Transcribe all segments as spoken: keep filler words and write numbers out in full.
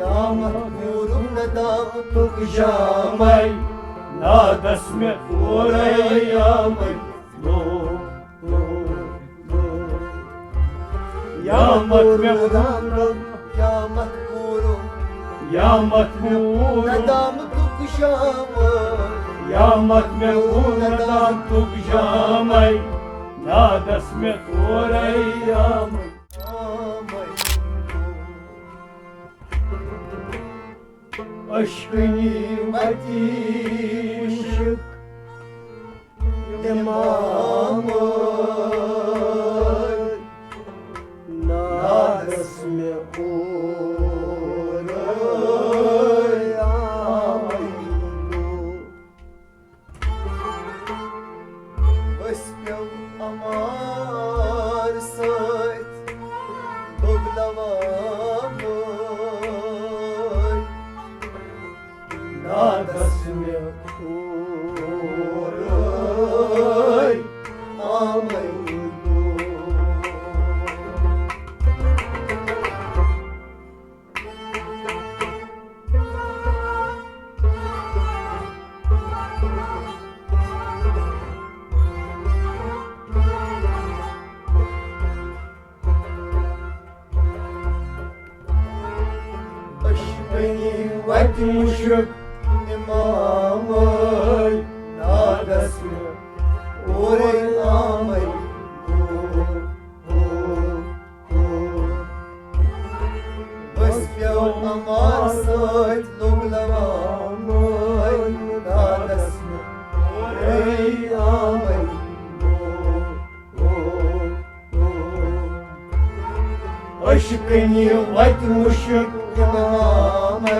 قیامت پوٗرُم ندامتُک جامے، نادس مےٚ پوٗرے آمے۔ لو، لو، لو۔ قیامت مےٚ پوٗرُم، قیامت پوٗرُم، قیامت مےٚ پوٗرُم ندامتُک جامے، قیامت مےٚ پوٗرُم ندامتُک جامے، نادس مےٚ پوٗرے آمے۔ اشکنی وتی مشک امام نادس میں پورے آمد۔ أسۍ پیوٚو اَمار سۭتۍ بُگلہٕ وامٲے۔ نادس مےٚ پھورے آمے۔ اشکنی وتہِ مشک امامے نادس مےٚ اورے آمے۔ بس پیوٚو اَمار سۭتۍ لوٚگ لوامٲے، نادس مےٚ اورے آمے۔ اشکنی وتہِ مشک امامے۔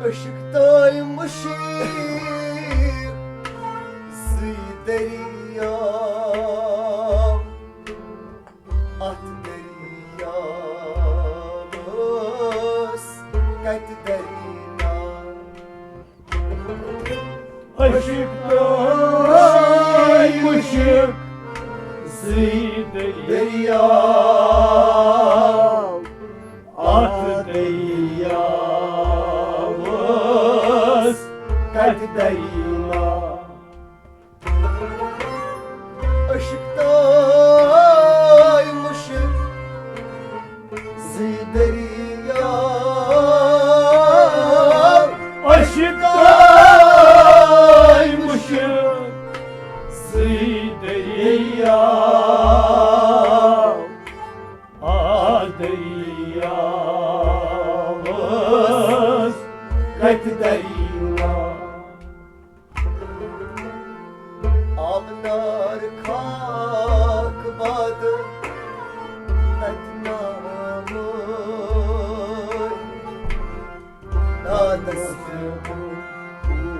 عشق تہٕ مُشک زٕے دٔریاو، اَتھ دٔریاوَس کَتہِ دٔریاو؟ عشق تہٕ مُشک زٕے دٔریاو، اَتھ دٔریاوَس کَتہِ دٔریاو؟ عشق تہٕ مُشک زٕے دٔریاو، عشق تہٕ مُشک زٕے دٔریاو، آ دٔریاوَس کَتہِ دٔریاو؟ آبنار خاک باد تتہِ نامٕے، نادس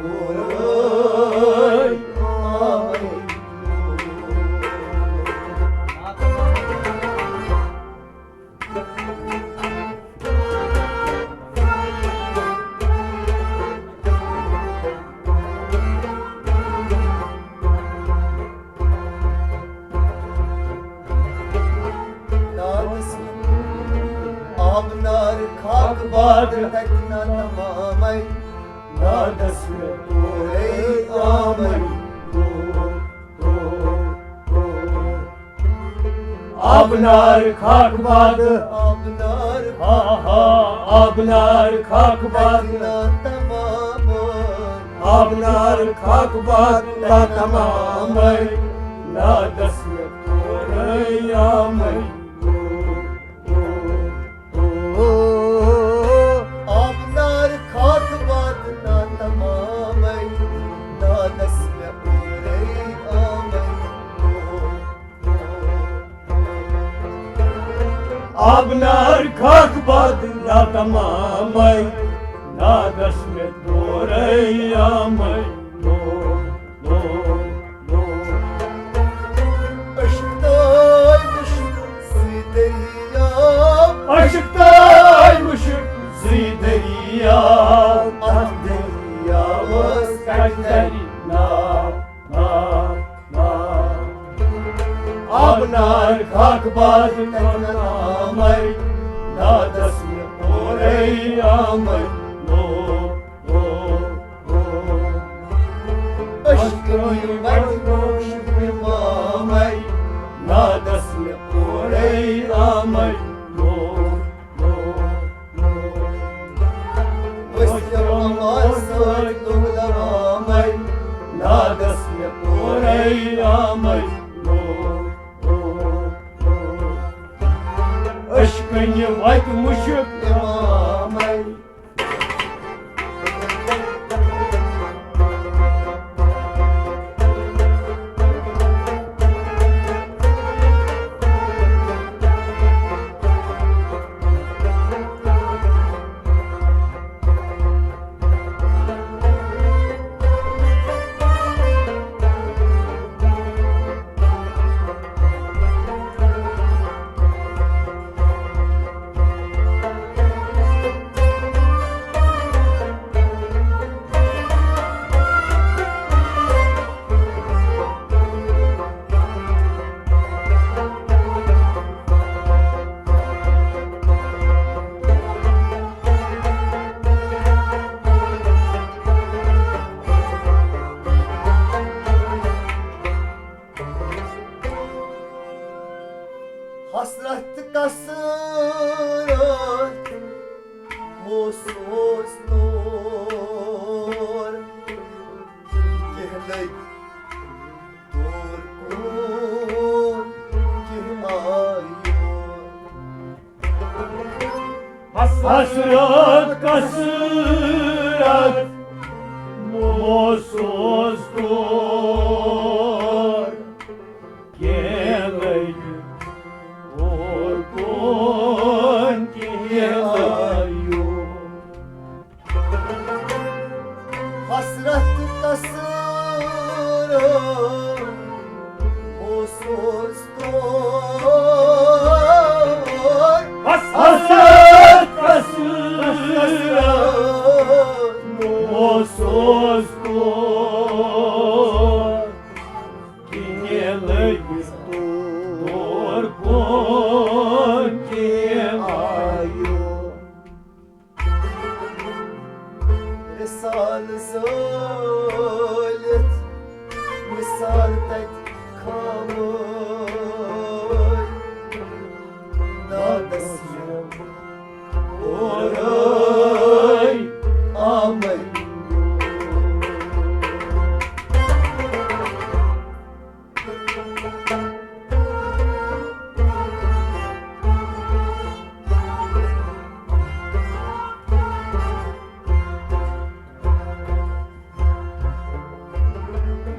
اورے آمے۔ نادس آبنار خاک باد تتہِ نا تمامے، نادس مےٚ اورے آمے۔ آبنار خاک باد، آبنار، ہا ہا، آبنار خاک باد، تمام آبنار خاک باد، تمام نادس مےٚ تورے آمے۔ آبنار خاک باد نا تمامے، نادس مےٚ اورے آمے۔ آبنار خاک باد نا تمامے، نادس مےٚ اورے آمے۔ عشق تاے مشک زی دریا، عشق تاے مشک زی دریا، اتھ دریاوس کتہِ ترِ ناو، ناو، ناو۔ آبنار خاک باد تتہِ نامے، نادس مےٚ اورے آمے۔ عشقٕنۍ وتہِ وُچھ مےٚ مامے، نادس مےٚ اورے آمے۔ ؤسۍ مےٚ مماز سۭتۍ لوٚگ لوامے، نادس مےٚ اورے آمے۔ عشقٕنۍ وتہِ مُشک مےٚ مامے۔ حسرت تہٕ کسرت موسوس طور، کینٛہہ لٔگۍ دور کُن، کینٛہہ آے یور۔ حسرت کسرت موسوس طور، کینٛہہ لٔگۍ اور کُن، کینٛہہ آے یور۔ حسرت تہٕ کسرت موسوس طور۔ حسرت کسرت موسوس طور۔ کینٛہہ لٔگۍ دور کُن، کینٛہہ آے یور۔ رسالہٕ زٲلِتھ مثال تتہِ خاموش۔ دادس مےٚ اورے آمے۔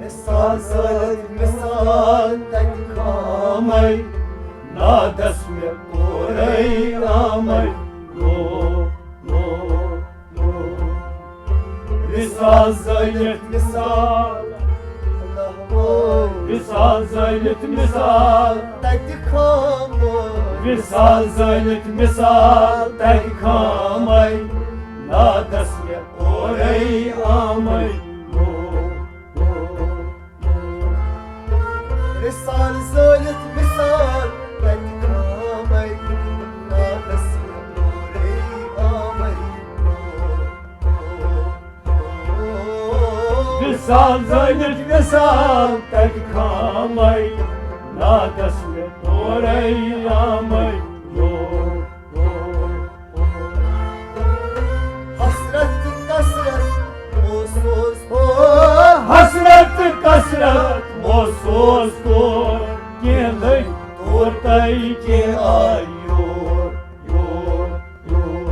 مثال زٲلِتھ مثال تتہِ خامے، نادس مےٚ اورے آمے۔ لو، لو، لو۔ مثال زٲلِتھ مثال، مثال زٲلِتھ مثال تتہِ خامے۔ مثال زٲلِتھ مثال تتہِ خامے، نادس مےٚ اورے آمے۔ مثال زٲلِتھ مثال تتہِ خامے، نادس مےٚ اورے آمے۔ مثال زٲلِتھ مثال تتہِ خامے، نادس مےٚ رے آمے۔ حسرت کثرت محسوس۔ حسرت کثرت محسوس کوٚر، کینٛہہ لٔگۍ تور تہٕ کینٛہہ آے یور، یور، یور۔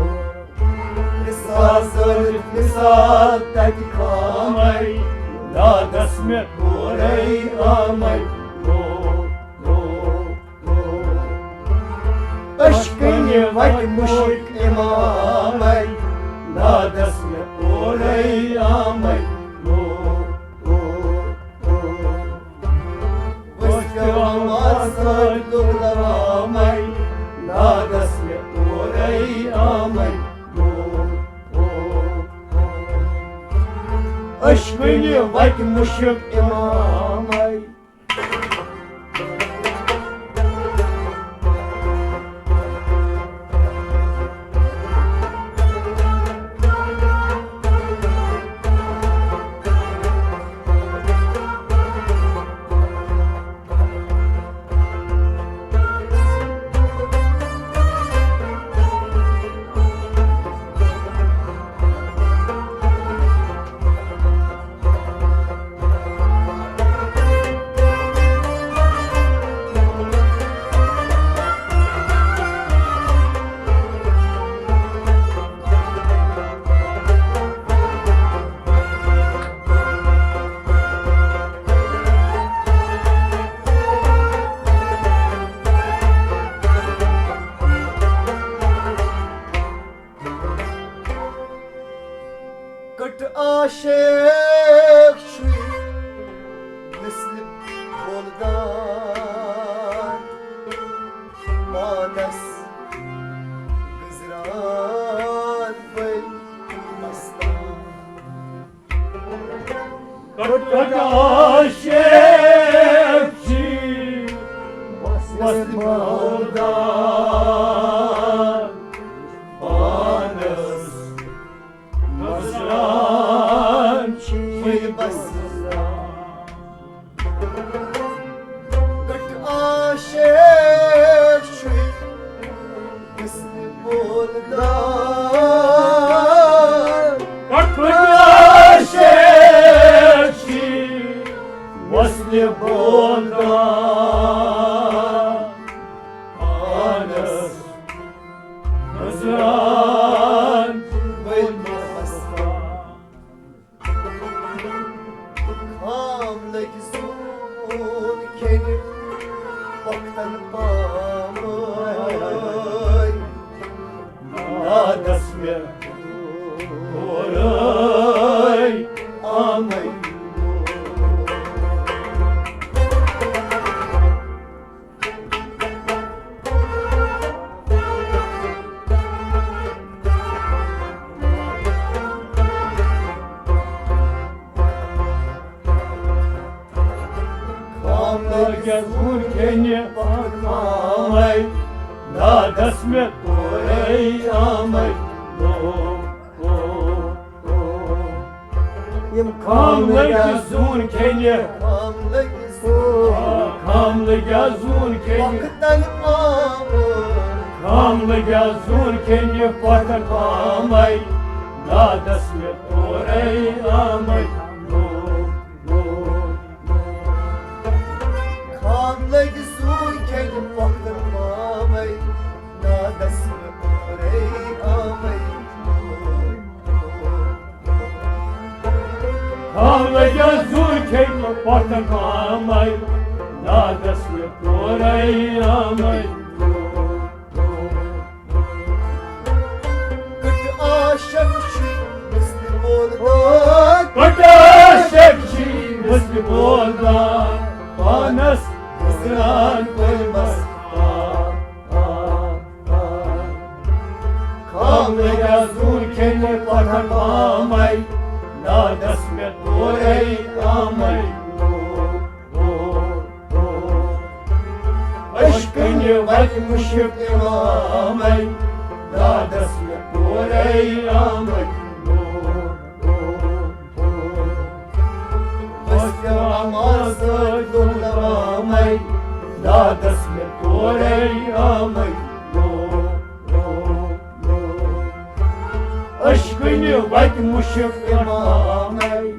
مثال زٲلِتھ مثال تتہِ خامے، دادس مےٚ اورے آمے۔ لو، لو، لو۔ اشکنہِ وتہِ مشک امامے، دادس مےٚ اورے آمے۔ لو، لو، لو۔ وسلام آسان دُلامے، دادس مےٚ اورے آمے۔ اشکنہِ وتہِ مشک امامے۔ کٔٹ عاشق چھُے مثلِ بولدار، پانس گزران بٔلۍ مستان۔ کٔٹ عاشق چھُے مثلِ بولدار، پانس گزران چھُے بس۔ کٔٹ عاشق چھُے مثلِ بولدار۔ کٔٹ عاشق چھُے مثلِ بولدار۔ پانس گزران بٔلۍ مستان۔ خام لٔگۍ زوٗن کھیٚنہِ پۄختن پامے۔ دادس مےٚ اورے آمے۔ خام لٔگۍ زوٗن کھیٚنہِ پۄختن پامے، دادس مےٚ اورے آمے۔ لو، لو، لو۔ یِم خام لٔگۍ زوٗن کھیٚنہِ۔ خام لٔگۍ زوٗن۔ خام لٔگۍ زوٗن کھیٚنہِ۔ پۄختن پامے۔ خام لٔگۍ زوٗن کھیٚنہِ پۄختن پامے، دادس مےٚ اورے آمے۔ لو، لو، لو۔ خام لٔگۍ زوٗن کھیٚنہِ پۄختن پامے، دادس مےٚ اورے آمے۔ خام لٔگۍ زوٗن کھیٚنہِ پۄختن پامے، دادس مےٚ اورے آمے۔ کٔٹ عاشق چھُے مثلِ بولدار۔ کٔٹ عاشق چھُے مثلِ بولدار۔ پانس گزران بٔلۍ مستان۔ خام لٔگۍ زوٗن کھیٚنہِ پۄختن پامے، دادس مےٚ اورے آمے۔ اشکنہِ وتہِ مشک امامے، دادس مےٚ اورے آمے۔ وسلام آسان دُلامے، دادس مےٚ اورے آمے، لو، لو، لو۔ عشقٕنہِ وتہِ مُشک امامے۔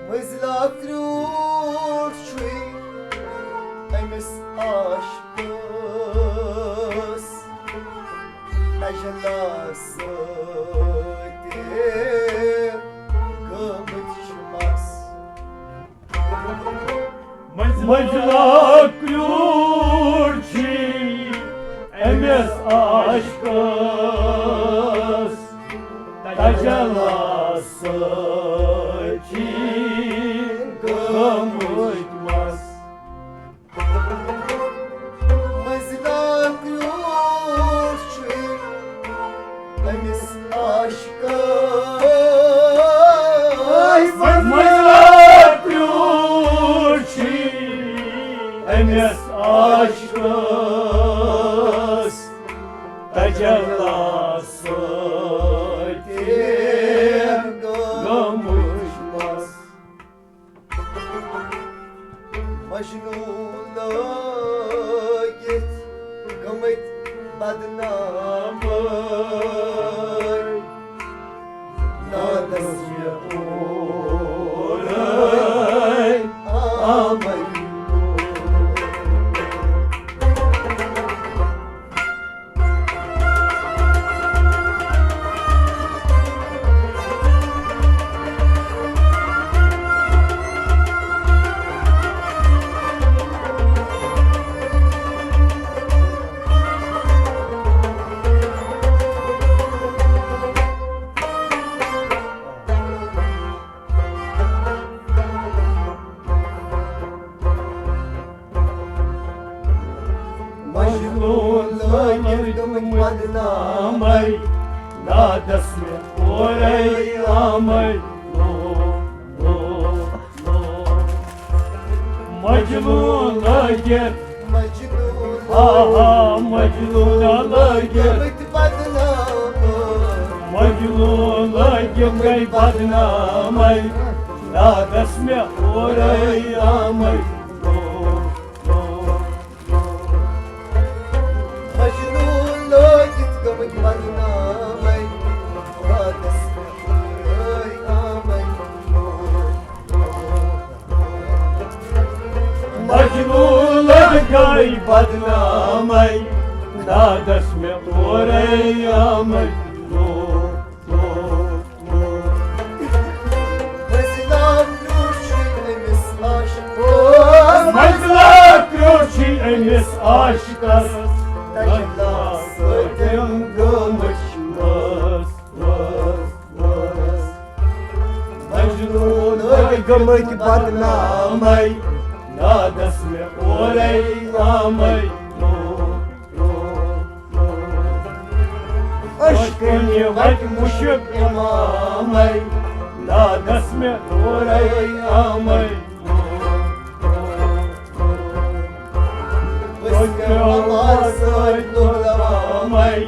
مٔنٛزِلا کرٛوٗٹھ چھُے أمِس عاشقَس، تجلا سۭتۍ گٔمٕتۍ چھِ مَس۔ مٔنٛزِلا کرٛوٗٹھ چھُے أمِس عاشقَس، تجلا سۭتۍ گٔمٕتۍ مَس۔ مٔنٛزِلا کرٛوٗٹھ چھُے أمِس عاشقَس۔ مٔنٛزِلا کرٛوٗٹھ چھُے أمِس عاشقَس، تجلا سۭتۍ گٔمٕتۍ مَس۔ مجنوٗن لٲگِتھ گٔمٕتۍ بدنام۔ نادس مےٚ اورے آمٕتۍ۔ مجنوٗن لٲگِتھ گٔمٕتۍ بدنامے، نادس مےٚ اورے آمٕتۍ۔ لو، لو، لو۔ مجنوٗن لٲگِتھ، مجنوٗن آہا، مجنوٗن لٲگِتھ۔ گٔمٕتۍ بدنامے۔ مجنوٗن لٲگِتھ گٔے بدنامے، نادس مےٚ اورے آمٕتۍ۔ مجنوٗن لٲگِتھ گٔمٕتۍ بدنامے، نادس پٮ۪ٹھ اورے آمٕتۍ۔ مجنوٗن لٲگۍ بدنامے، نادس مےٚ اورے آمٕتۍ۔ مٔنٛزِلا کرٛوٗٹھ چھُے أمِس عاشقس۔ مٔنٛزِلا کرٛوٗٹھ چھُے أمِس عاشقس۔ تجلا سۭتۍ گٔمٕتۍ مَس، مَس، مَس۔ مجنوٗن لٲگۍ گٔمٕتۍ بدنامے، نادس مےٚ اورے آمٕتۍ۔ عشقٕنہِ وتہِ مُشک امامے، نادس مےٚ اورے آمٕتۍ۔ أسۍ مےٚ عمار سۭتۍ لوٚگ دوامے،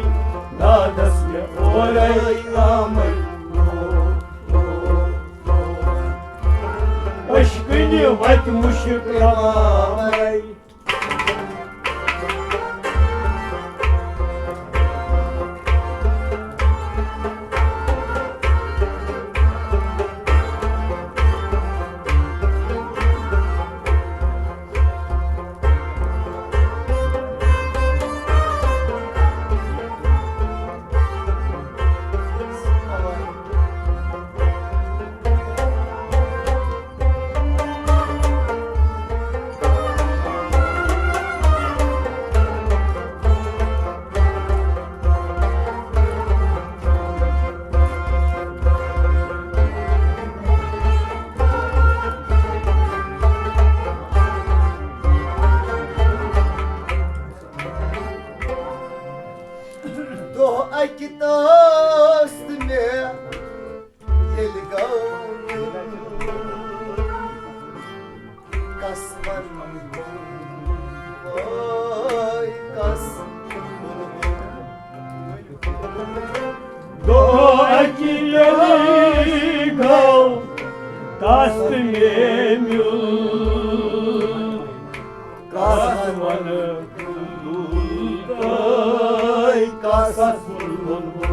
نادس مےٚ اورے آمٕتۍ۔ عشقٕنہِ وتہِ مُشک امامے۔ دۄہ اَکہِ ییٚلہِ گوٚو تَس تہٕ مےٚ میوٗل، کَس وَنہٕ تۄہہِ کَس ووٚنمُت؟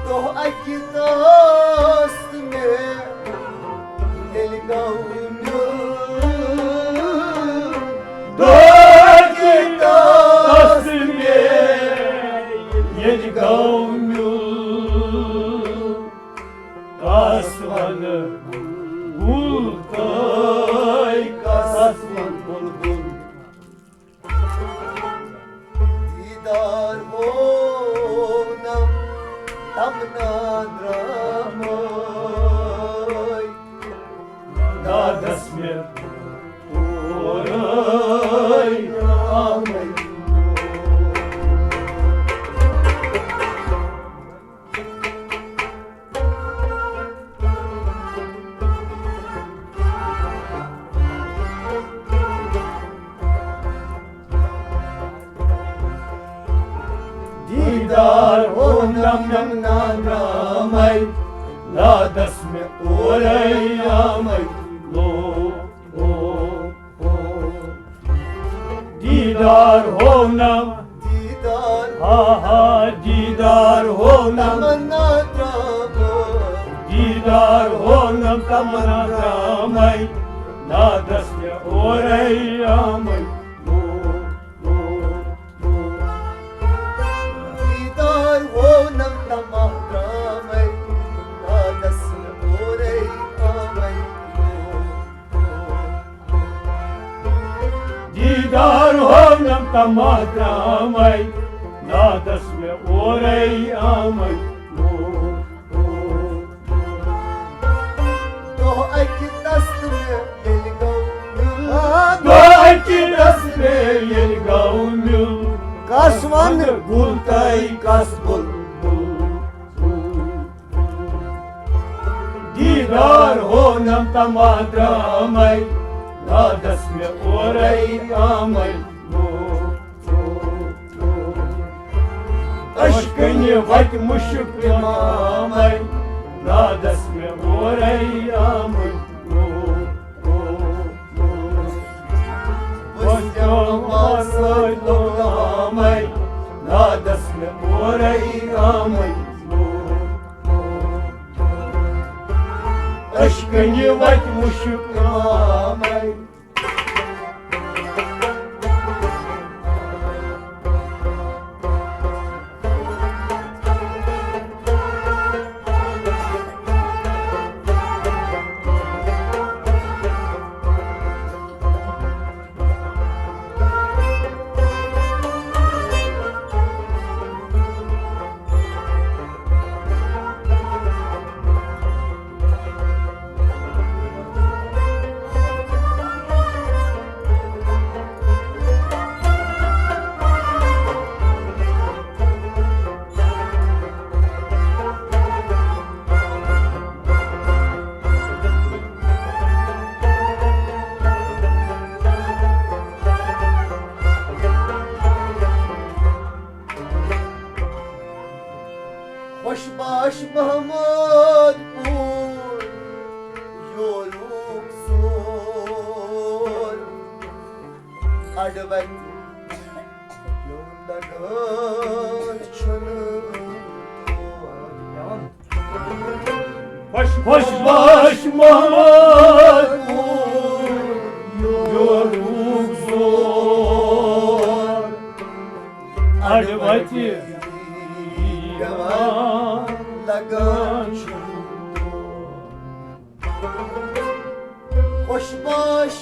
دۄہ اَکہِ دَس تہٕ مےٚ ییٚلہِ گوٚو میوٗل۔ دۄہ اَکہِ دَس تہٕ مےٚ ییٚلہِ گوٚو میوٗل۔ کَس وَنہٕ بُلبُل تۄہہِ، کَس وَنہٕ بُلبُل؟ دیٖدار وونم تمنا درٛامے، دادس مےٚ اورے آمے۔ دیٖدار وونم نم نادرامے، دادس مےٚ اورے آمے۔ لو، او، او۔ دیٖدار ہونم، دیٖدار، ہا ہا، دیٖدار ہونم، تمنا درٛامے۔ دیٖدار ہونم تمنا درٛامے، دادس مےٚ اورے آمے۔ دیٖدار وونم تمنا درٛامے، دادس مےٚ اورے آمے۔ دیٖدار ہونم تمنا درٛامے، دادس مےٚ اورے آمے۔ دۄہ اَکہِ دستہٕ مےٚ ییٚلہِ گوٚو میوٗل۔ آ، دۄہ اَکہِ دستہٕ مےٚ ییٚلہِ گوٚو میوٗل۔ کَس وَنہٕ گُل تۄہہِ کَس بُلبُل؟ دیٖدار ہونم تمنا درٛامے، دادس مےٚ اورے آمے۔ عشقٕنہِ وَتہِ مُشُک اِمامے، دادس مےٚ اورے آمے۔ بوزیو آواز سۭتۍ لوٚگ لامے، دادس مےٚ اورے آمے۔ عشقٕنہِ وَتہِ مُشُک اِمامے۔ خۄش باش محمد پوٗر یورُک زور، اَڈٕ وَتہِ یُن لگان چھُنہٕ تور۔ خۄش باش محمد پوٗر یورُک زور، اَڈٕ وَتہِ پٮ۪وان لگان چھُ۔ خۄش باش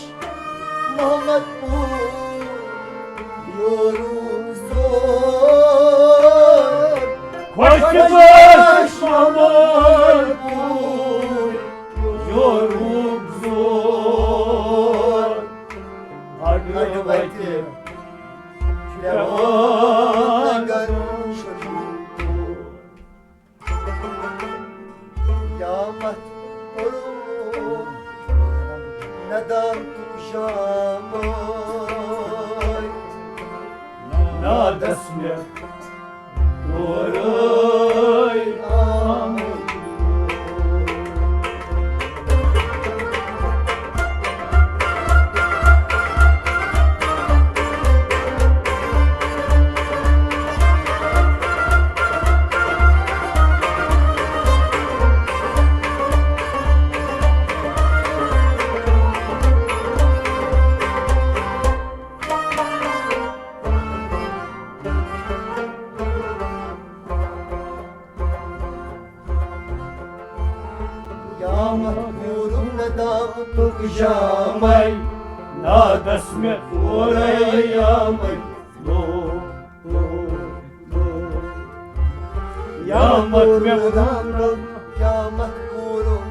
محمد پوٗر یورُک زور۔ خۄش باش محمد پوٗر یورُک زور۔ اَڈٕ وَتہِ پٮ۪وان لگان چھُ۔ قیامت پوٚرُن ندامتُک جامے نادس مےٚ تورے آمُت۔ قیامت کوٗرُم ندامتُک جامے، نادس مےٚ تورے آمے۔ لو، لو، لو۔ قیامت مےٚ کوٗرُم، قیامت کوٗرُم،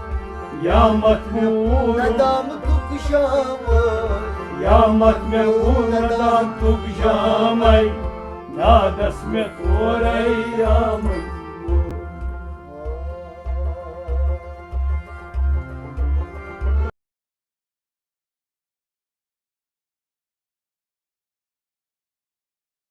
قیامت مےٚ کوٗرُم ندامتُک جامے، قیامت مےٚ کوٗرُم ندامتُک جامے، نادس مےٚ تورے آمے۔